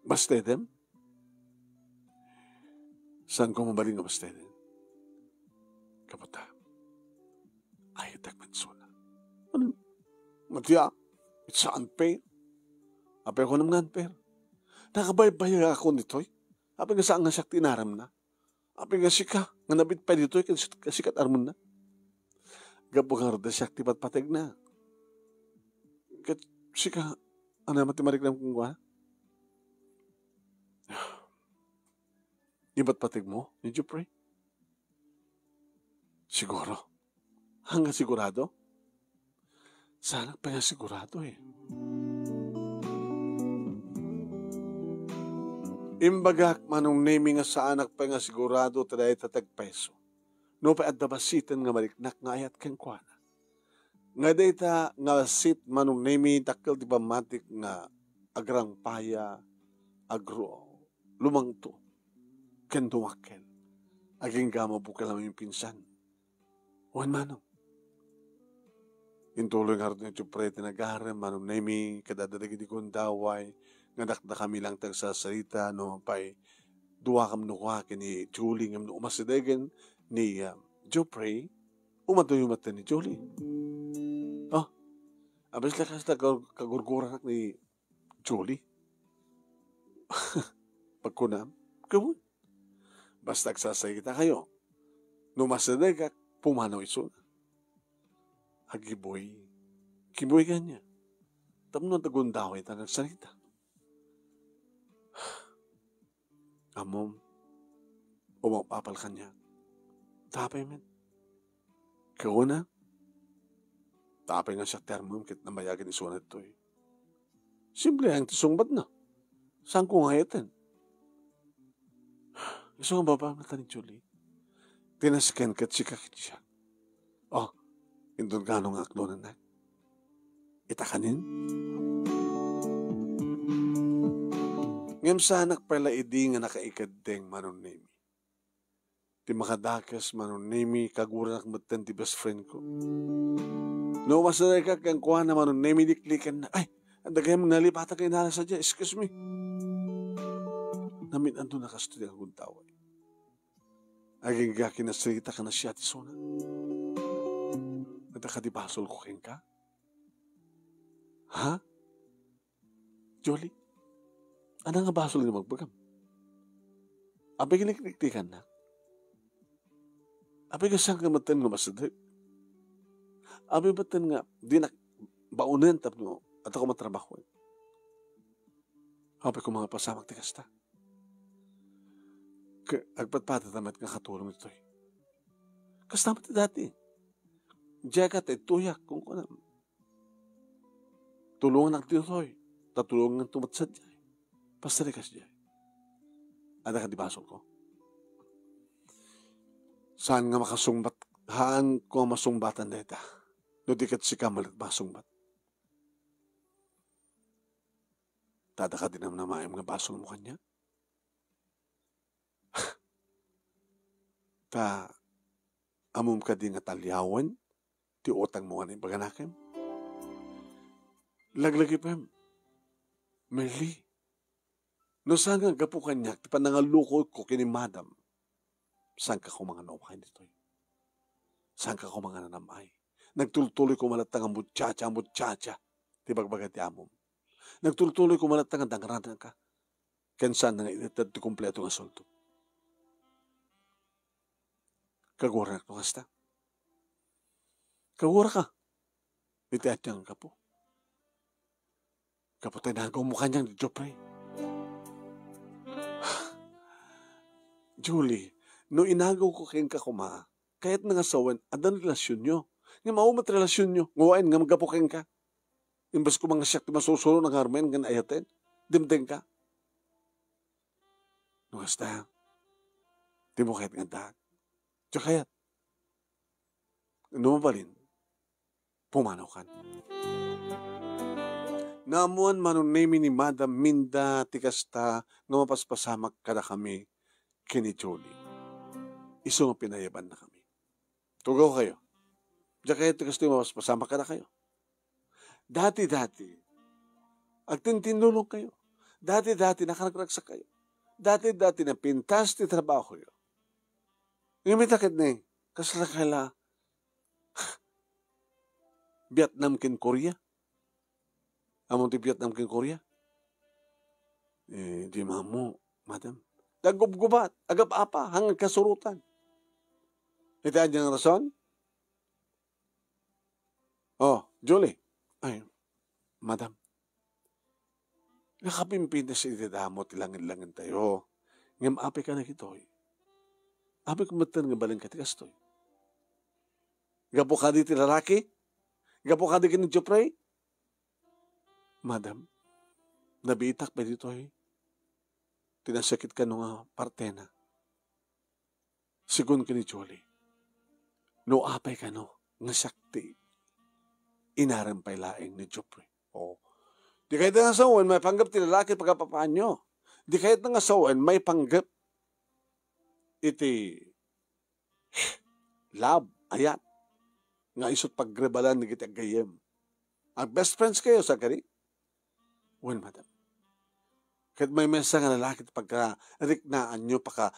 Bastedem? Saanko mabalin nga basteden? Gapu ta, ayatek met isuna. Ano? Matia, it's unfair. Apay a kunam nga unfair? Nakabaybayagakon ditoy? Apay nga saan nga siak ti inaramna? Apay nga sika nga nabit pay ditoy ken sika ti armenna? Gapu ngarud ta siak ti patpategna. Ket sika, ania met ti mariknam kenkuana? Ipatpategmo ni Jeffrey? Siguro. Ania nga sigurado? Saanak pay nga sigurado, eh. Imbagak, Manong Nemi, nga saanak pay nga sigurado ta dayta ti agpayso. Nupay adda basiten nga mariknak nga ayat kenkuana. Nga dayta nga bassit, Manong Nemi, dakkel ti pammatik nga agrangpaya, agruaw, lumangto, ken dumakkel. Agingga mabukel a maminsan. Wen, Manong. Intuloy ngarud ni Jeffrey ti nagarem, Manong Nemi, kadada dagiti gundaway, nga dakdakami lang ti agsasarita, no pay duakam no kua ken ni Julie, ngem no umasidegen ni, ah, Jeffrey, umatoyo met ni Julie. Oh, apay la kasta kag-, kagurguranak ni Julie? Pagkunam, "Wen. Basta agsasarita kayo. No masidegak, pumanaw isuna." Agibuy. Kibuy kaniak. Tapno agundaway ta nga agsarita. Ammom, umapapal kaniak. Apay met? Kuna, apay nga siak ti armem ket namayagen isuna ditoy? Simple lang ti sungbatna. Saanko nga ayaten? Isu nga baba nga ta ni Julie. Tinasken ket sika ket siak. Oh, inton kano nga akdonannak. Ita kanin? Ngem saanak pay la idi nga nakaikeddeng, Manong Nemi. Ti makadakes, Manong Nemi, kaguranak metten ti best friend ko. No masidegak kenkuana, Manong Nemi, liklikennak. Ay, adda gayam nalipatan nga inala sadiay. Excuse me. Namin-anto na kastoy ti agundaway. Agingga kinasirita ka na siya ti sona. Adda kadi basolko kenka? Ha? Julie, ania nga basol nga ibagbagam? Apay nga likliklikannak? Apay nga saan ka metten nga masideg? Apay metten nga dinak baonen tapno adda koma trabahoen? Apay koma nga pasamak ti kasta? Ket agpadpadata met nga katulong ditoy. Kasta met ti dati. Diak ta ittuyak, kunkunam. Tulongannak ditoy, ta tulonganto met sadiay. Basta di kasdiay. Adda kadi basolko? Saan nga makasungbat, haanko nga masungbatan dayta. No di ket sika met ti masungbat. Ta adda kadi namnamaem nga basolmo kaniak? Ta ammom kadi nga taliawen ti utangmo nga naimbaganakem? Laglagipem, Merly, no saan nga gapu kaniak ti panangallukoyko ken ni Madam, saanka koma nga naumayen ditoy? Saanka koma nga nanam-ay? Nagtultuloy koma latta nga muchacha, muchacha ti bagbaga ti amom. Nagtultuloy koma latta nga dangrananka ken saanna nga ited ti kompleto nga sueldo. Kaguranak no kasta? Kaguraka. Iti ania nga gapu? Gapu ta inagawmo kaniak ni Jeffrey. Julie, no inagawko kenka koma, kayatna nga sawen, adda ni relasionyo. Ngem awan met relasionyo, nga wen nga gapu kenka. Imbes koma nga siak ti masursuro nga armen ken ayaten, dimdengka. No kasta, dimo kayat nga addaak. Diak kayat. No mabalin, pumanawkan. Naammoan, Manong Nemi, ni Madam Minda ti kasta nga mapaspasamak kadakami ken ni Julie. Isu nga pinayabannakami. Tugaw kayo. Diak kayat ti kastoy mapaspasamak kadakayo. Dati-dati, Agtintindulongkayo. Dati-dati nakaragragsak kayo. Dati-dati napintas ti trabahoyo. Ngem ita ketdi, kasla kayla Vietnam ken Korea. Ammom ti Vietnam ken Korea? Eh, di maammo, madam. Naggubgubat, agap-apa, hangkasurotan. Iti adda nga rason? Oh, Julie. Ay, madam. Nakapimpintas iti damo ti langed-langedtayo. Ngem apay ka dagitoy? Apay ka metten nga balinka ti kastoy? Gapu kadi ti lalaki? Gapu kadi ken ni Jeffrey? Madam, nabiitak pay ditoy ti nasakit kano nga partena. Segun ken ni Julie, no apay kano nga siak ti inarem pay laeng ni Jeffrey. Oh. Di kayat nga sawen, maipanggep ti lalaki pagkapapaanyo. Di kayat nga sawen, maipanggep iti love, ayat, nga isut pagrebalan dagiti aggayyem. Ag-best friends kayo, sa kadi? Wen, madam. Ket maymaysa nga lalaki ti pagkariknaanyo, pagka-,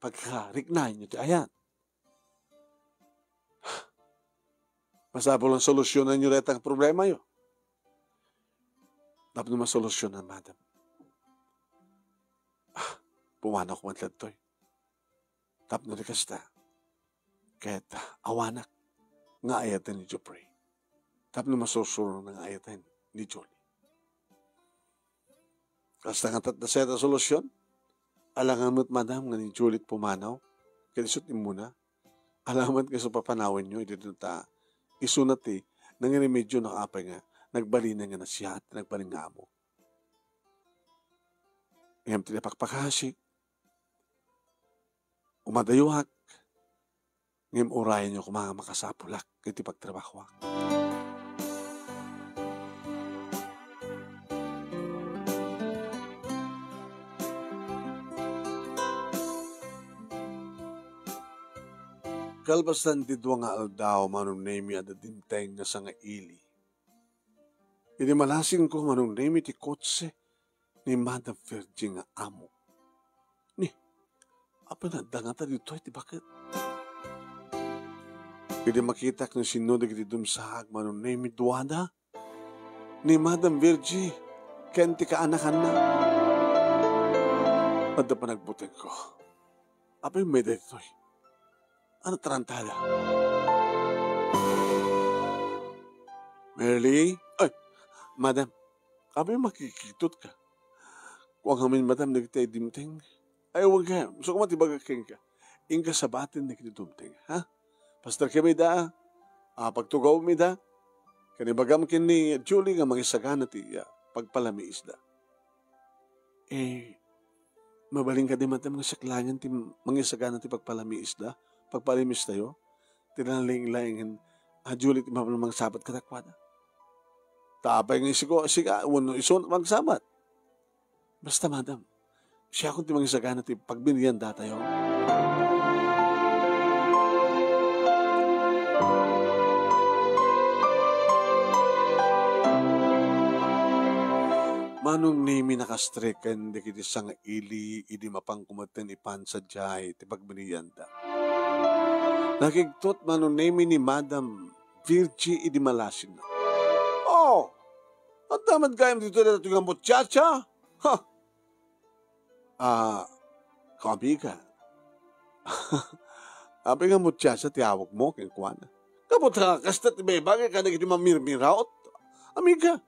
pagkariknaanyo ti ayat. Masapul nga solusyonanyo dayta nga problemayo. Tapno masolusyonan, madam. Ah, pumanaw koma ditoy. Tapno di kasta, ket awanak nga ayaten ni Jeffrey. Tapno masursurona nga ayaten ni Julie. Kasta nga tatna sa ita a solusyon, alangan met, madam, nga ni Julie ti pumanaw, ket isu ti immuna. Alangan met nga isu papanawenyo, iti ta isuna ti nangiremedio no apay nga nagbalinen nga nasiat, nagbalin nga ammo. Ngem ti napakpakasik, umadayoak, ngem urayenyo koma nga makasapulak iti pagtrabahoak. Kalpasan ti dua nga aldaw, Manong Nemy, adda dimteng nga sangaili. Idi malasinko, Manong Nemy, ti kotse ni Madam Virgie nga amo. Ni, apay nga adda ngata ditoy ti baket? Idi makitak no sinno dagiti dumsaag, Manong Nemy, duada, ni Madam Virgie ken ti kaanakanna. Adda panagbutengko. Apay met daytoy? Ano tarantada? Merly? Ay, madam, apay makikitutka? Kua ngamin, madam, dagiti ay dimteng. Ay, awan ka. Gusto ko man ti baga kenka. Inka sabaten dagiti dumteng, ha? Pastor kami da, ah, pagtugawmi da. Ken ibagam ken ni Julie nga mangisagana ti, ah, pagpalamiisda. Eh, mabalin kadi madam nga siak laengen ti mangisagana ti pagpalamiisda, pagpalamiistayo? Ti nalaing-laingen a Julie ti mapalmangsabat kadakuada. Ta apay nga isiko, sika, wenno isu mangsabat? Basta, madam, siakon ti mangisagana ti pagbibiandatayo. Manong Nemy, nakastreken dagiti sangaili idi mapanko metten ipan sadiay ti pagbibianda. Nakigtot, Manong Nemy, ni Madam Virgie idi malasinna. Oh! Adda met gayam ditoy daytoy nga muchacha? Ha! Ah, kaamiga. Apay nga muchacha ti awagmo kenkuana? Gapu ta kasta ti baybay kadagiti mamirmiraot. Amiga,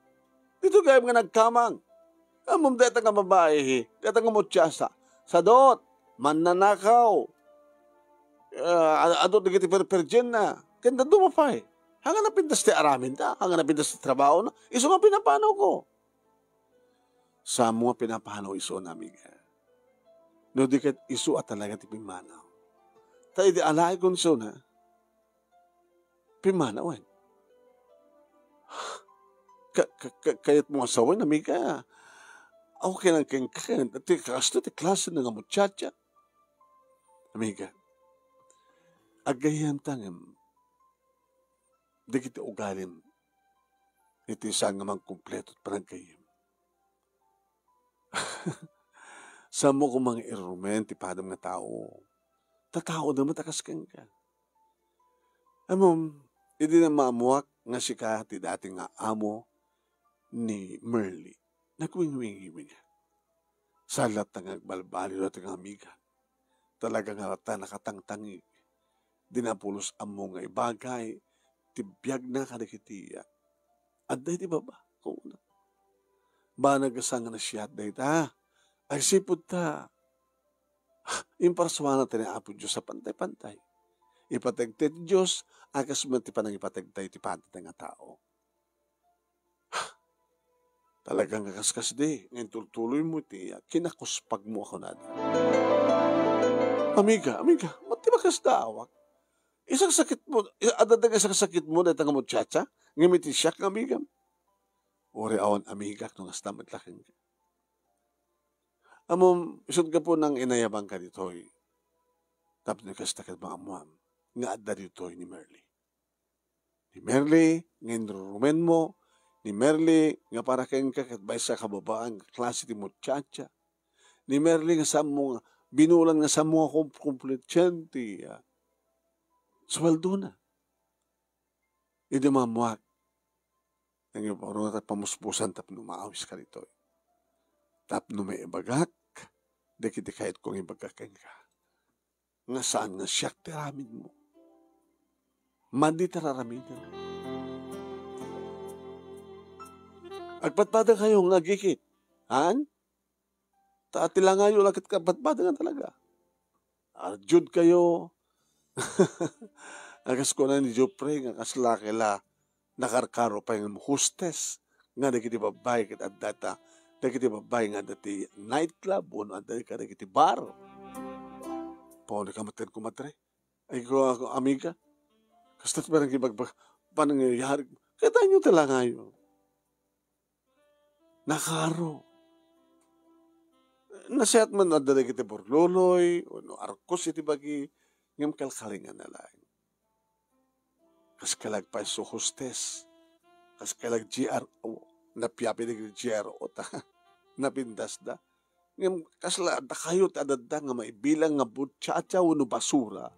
ditoy gayam nga nagkamang. Ammom dayta nga babai, dayta nga muchacha. Sadot, mannanakaw. Ah, adu dagiti perperdienna. Ken dadduma pay. Haan nga napintas ti aramidda, haan nga napintas ti trabahona. Isu nga pinapanawko. Saanmo nga pinapanaw isu, amiga? No di ket isu a talaga ti pimmanaw. Ta idi alaekon isuna, pimmanawen. Ka-, ka-, ka-, kayatmo nga sawen, amiga? Okay lang kenka, ken ti kasto ti klase nga muchacha. Amiga, aggayyemta ngem dagiti ugalim iti saan nga mangkumpleto ti panaggayyem. Saanmo koma nga irurumen ti padam nga tao. Ta taoda met a kas kenka. Ammom, idi nammaammoak nga sika ti dati nga amo ni Merly, nagwingwingiwinga. Sa latta nga agbalbaliw dayta nga amiga. Talaga nga latta nakatangtangig. Dina pulos ammo nga ibagay ti biagna kadagiti, ah, adda iti baba. Kuna, banag a saan nga nasayaat dayta. Agsipud ta, imparsuana ti ni Apo Dios a pantay-pantay. Ipateg ti Dios, a kas met ti panangipategta iti padana nga tao. Talaga nga kaskasdi nga intultuloymo ti kinakuspagmo a kunada. Amiga, amiga, mati, makasdaawak. Isaksakitmo, i-, adda nga isaksakitmo dayta nga muchacha, ngem iti siak nga amigam. Uray awan amigak no kasta met la kenka. Ammom, isut' gapu nang inayabanka ditoy, tapno kasta ket maammoam nga adda ditoy ni Merly. Ni Merly nga inrurumenmo, ni Merly nga para kenka ket maysa a kababaan nga klase ti muchacha, ni Merly nga saanmo nga binulan nga saanmo nga kum-, kumpletian ti, ah, suweldona. Idi maammoak, nangipurungatak pamuspusan tapno maawiska ditoy. Tapno maibagak dagiti kayatko nga ibaga kenka. Nga saan nga siak ti aramidmo. Madi ti raramidem. Agpadpadakayo nga agikit. Haan? Ta ti langayo la ket agpadpada nga talaga. Ardiudkayo. A kas kuna ni Jeffrey nga kasla kay la nakarkaro pay ngem hostess nga dagiti babbai ket adda ta, dagiti babbai nga adda ti nightclub wenno adda kadagiti bar. Pauli ka met ken kumadre. Ay, ko, ako, amiga. Kasto't panangibagbaga, panangyayari. Kitaenyo ti langayo. Nakaro. Nasayaat man adda dagiti burloloy, wenno arkos iti bagi, ngem kalkalinganna laeng. Kas kay la agpayso hostess, kas kay la G R O, napiapi dagiti G R O ta napindasda. Ngem kasla dakayo ti adda nga maibilang nga butsatsa wenno basura.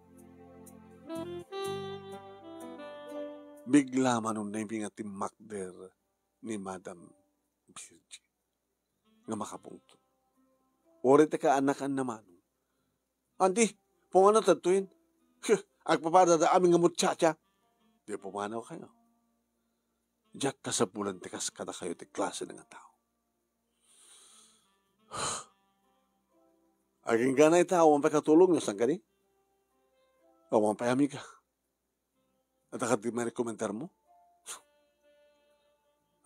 Bigla man unay nga timmakder ni Madam Virgie nga makapungtot. Uray ti kaanakanna, Manong. Andi, pumanaw tadtoyen. Agpapadada amin nga mutsatsa. Di pumanawkayo. Diak kasapulan ti kas kadakayo ti klase nga tao. Agingga ita, awan pay katulongyo, saan kadi? Awan pay, amiga. Adda kadi mairekomendarmo?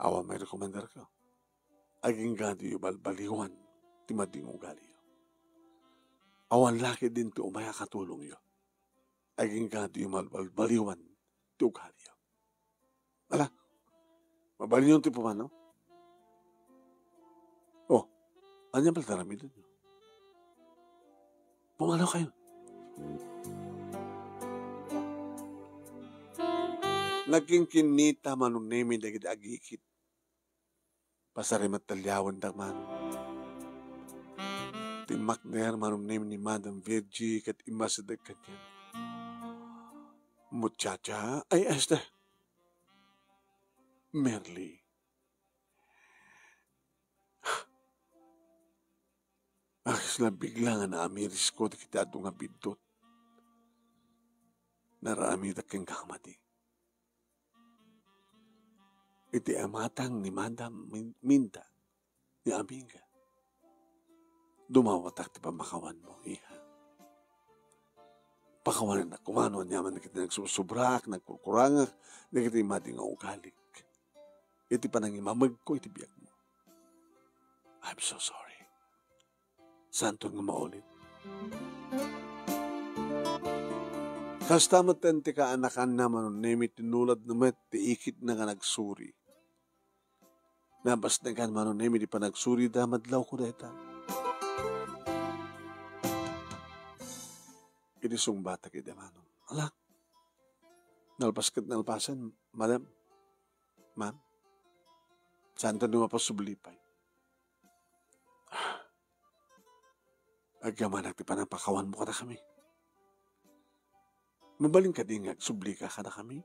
Awan mairekomendarko. Agingga diyo balbaliwan ti madi nga ugaliyo. Awan la ketdin ti umay a katulongyo. Agingga diyo balbaliwan ti ugaliyo. Ala, mabalinyon ti pumanaw? Oh, ania pay ti aramidenyo? Pumanawkayo. Nagkinkinnita Manong Nemi dagiti agikit. Pasarimattaliawenda man. Timmakder Manong Nemi ni Madam Virgie ket immasideg kaniana. Muchacha, ay, este, Merly. Akas la bigla nga naamirisko dagiti adu nga biddut. Nararamidek kenka a madi. Iti imatang ni Madam Min-, Minda, ni amiga, dumawatak ti pammakawanmo, iha. Pakawanennak koma no aniaman dagiti nagsusubraak, nagkurkurangak, dagiti madi nga ugalik. Iti panangimamegko iti biagmo. I'm so sorry. Saanton nga maulit. Kasta metten ti kaanakanna Manong Nemi, tinuladna met ti ikitna nga nagsuri. Nabasnekan Manong Nemi ti panagsurida, madlawko dayta. Idi sungbatak idi, Manong. Ala, nalpas ket nalpasen, madam. Ma'am, Saanto ni mapasubli pay. Agyamanak ti panangpakawanmo kadakami. Mabalin kadi nga agsublika kadakami?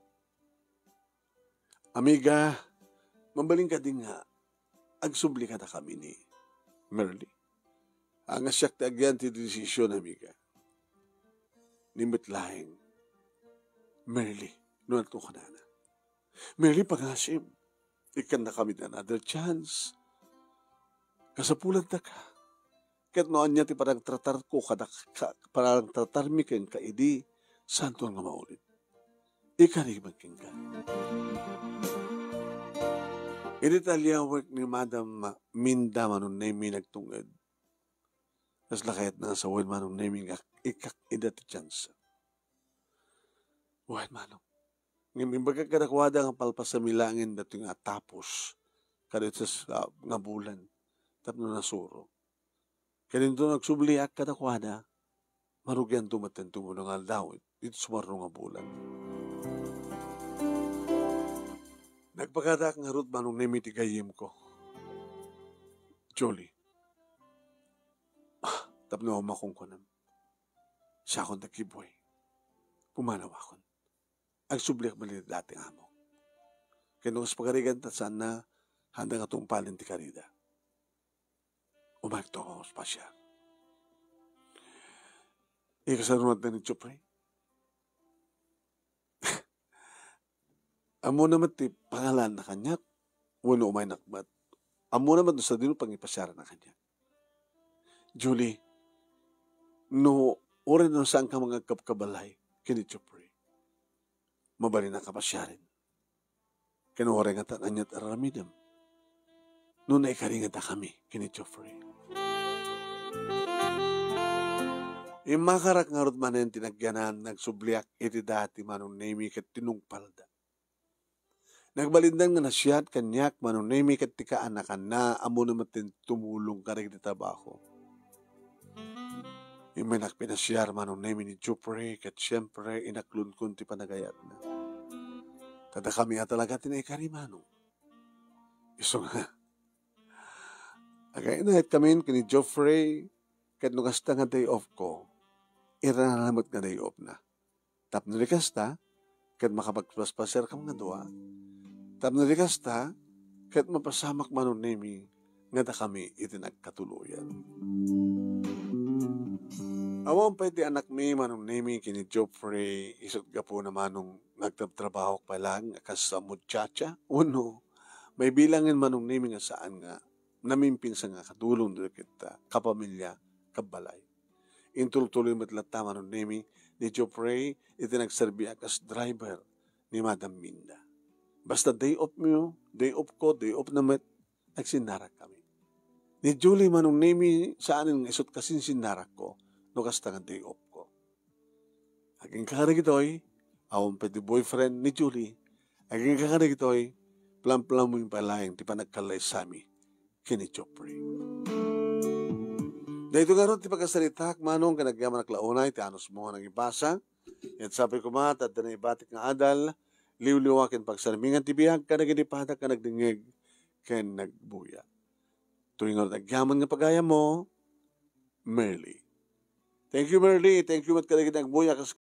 Amiga, mabalin kadi nga agsubli kadakami ni Merly? Ania siak ti agyan ti desisyon, amiga. Ni met laeng, Merly, no adto kunana. Merly, pangasim, ikkannakami another chance. Kasapulanta ka. Ket no ania ti panagtratarko kadak-, ka-, panagtratarmi kenka idi, saanton nga maulit. Ikari met kenka. Idi ta aliawek ni Madam Ma-, Minda Manong Nemy nagtunged, kasla kayatna nga sawen Manong Nemy nga ikkak ida ti chance. Wen, Manong. Ngem imbagak kadakuada nga palpasami laengen datoy nga atapos kadaytoy sa, ah, nga bulan tapno nasuro. Ket inton agsubliak kadakuada, marugianto met ti tumulo nga aldaw iti sumarno nga bulan. Nagpakadaak ngarud, Manong Nemy, ti gayyemko, Julie. Ah, tapno makunkunam. Siakon ti agkibuay. Pumanawakon. Agsubliak met iti dati nga amok. Ken no kas pagarigan ta saanna, haanda nga tungpalen ti karida. Umayakto a pasiar. Ikasaruno met ni Jeffrey. Ammona met ti pangalanna kaniak, wenno umaynak met. Ammona met no sadino pangipasiarna kaniak. Julie, no uray no saanka nga agkabkabalay ken ni Jeffrey, mabalinak a pasiaren. Ken uray ngata ania ti ar-aramidem no naikari ngata kami ken ni Jeffrey. Immakarak ngarud manen ti nagyanan, nagsubliak iti dati Manong Nemy ket tinungpalda. Nagbalindan nga nasiat kaniak Manong Nemy ket ti kaanakanna, ammona met ti tumulong kadagiti trabaho. Immaynak pinasiar Manong Nemy ni Jeffrey ket siempre inaklonkon ti panagayatna. Ta dakami a talaga ti naikari, Manong. Isu nga, agay-inayat kamin ken ni Jeffrey ket no kasta nga day off ko, irana met nga day off na. Tapno di kasta, ket makapagpaspasiarkami nga dua. Tapno di kasta, ket mapasamak Manong Nemy nga dakami iti nagkatuloyan. Awan pay ti anakmi Manong Nemy ken ni Jeffrey, isut' gapuna Manong nga agtrabtrabahok pay laeng a kas a muchacha, wenno maibilangen Manong Nemy nga saan nga namimpinsan nga katulong dagiti kapamilya, kabbalay. Intultuloy met latta Manong Nemy ni Jeffrey iti nagserbiak kas driver ni Madam Minda. Basta day off mo, day off ko, day off na met, nagsinnarakkami. Ni Julie Manong Nemy, saanen nga isut' kasinsinnarakko no kasta nga day off ko. Agingga kadagitoy, awan pay ti boyfriend ni Julie. Agingga kadagitoy, plamplamuin pay laeng ti panagkallaysami ken ni Jeffrey. Daytoy ngarud ti pakasaritaak, Manong, ken agyamanak la unay ti anusmo nga nangibasa. Ket sapay koma ta adda naibatik nga adal, liwliwa ken pagsarmingan ti biag kadagiti padak nga nagdengngeg ken nagbuya. Toy ngarud agyaman nga pagayammo, Merly. Thank you, Merly. Thank you met kadagiti agbuya kas